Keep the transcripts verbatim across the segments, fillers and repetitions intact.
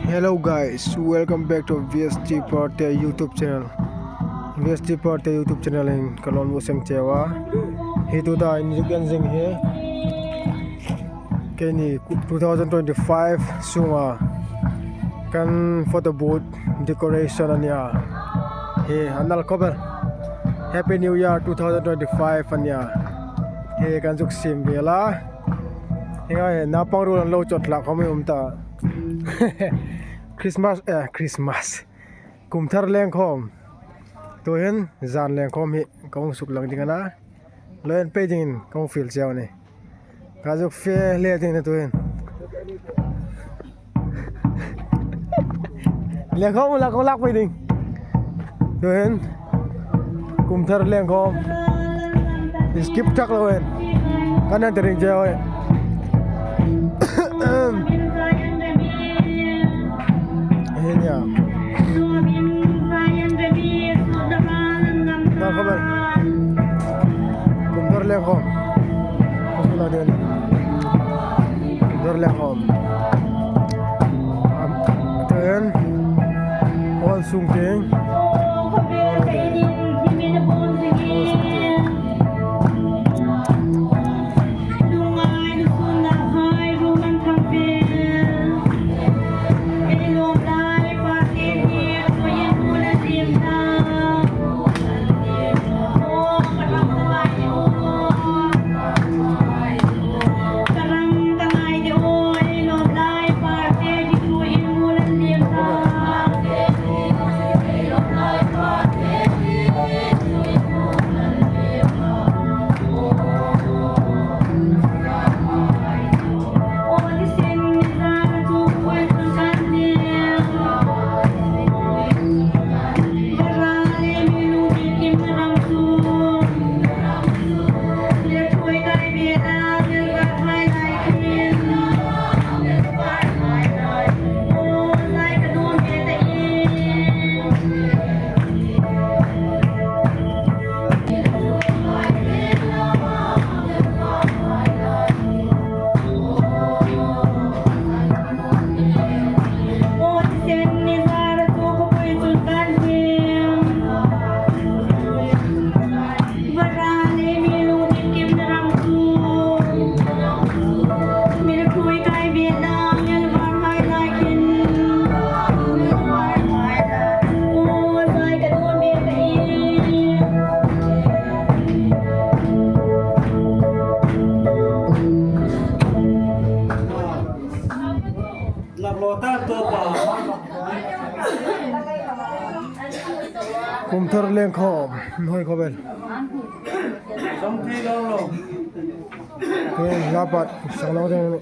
Hello guys, welcome back to V S T Party YouTube channel. V S T Party YouTube channel-in ka lawm seng cheu a. Hi tuta inzuk en zing hi. Keini two thousand twenty-five sunga kan photo booth decoration a nia. Hi a nal khop el. Happy New Year two thousand twenty-five a nia. Hi kan zuk siem vel a. Hi ngai naupang ruol an lo chawt hlak khom um ta. Christmas, eh, Christmas. Kum thar leng khom. Tuhin zan leng khom hi kong suk lang ding a na. Lo en pei dingin kong fiel cheu a nih. Ka zuk fiel le ding a na tuhin. Leng khom la kong lak pei ding. Tuhin. Kum thar leng khom. Skip tak lo en. Kan en ta ring cheu a nih. Hi nia. Nal khom el. Kum thar leng khom. Kum thar leng khom. Am, ten. Hall sung tieng. Kum thar leng khom, hoi khom el. Tuhin la pat, sang lo ding.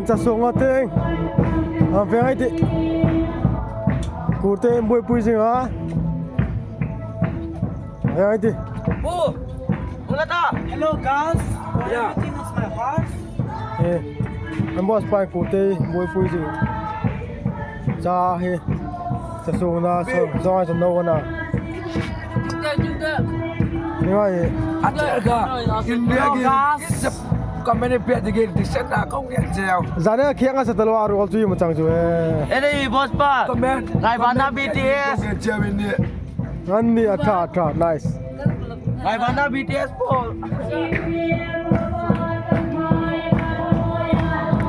Cha sung a teng. Am fe ai ti. Kurte buoipui zing a. Fe ai ti. Bu. Hello, guys. Yeah. Everything is my heart. Eh. Am boss pa kurte buoipui zing. Cha hi. Cha sung na so so so no na. Ni ngai. Acha ka. India ki. Company pe de ki disen na kong yan jeo. Zane khiang a sa talwa ro chu ma chang chu e. Ere boss pa. Comment. Ngai bana B T S. Kong yan jeo ni. Anni a tha tha, nice. Ngai bana B T S po.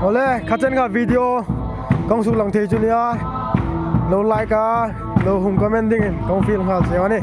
Ole, kha chen kha video kong suk lang thei chu nia. Lo like a, lo hung comment dingin kong fiel nghal che a ni.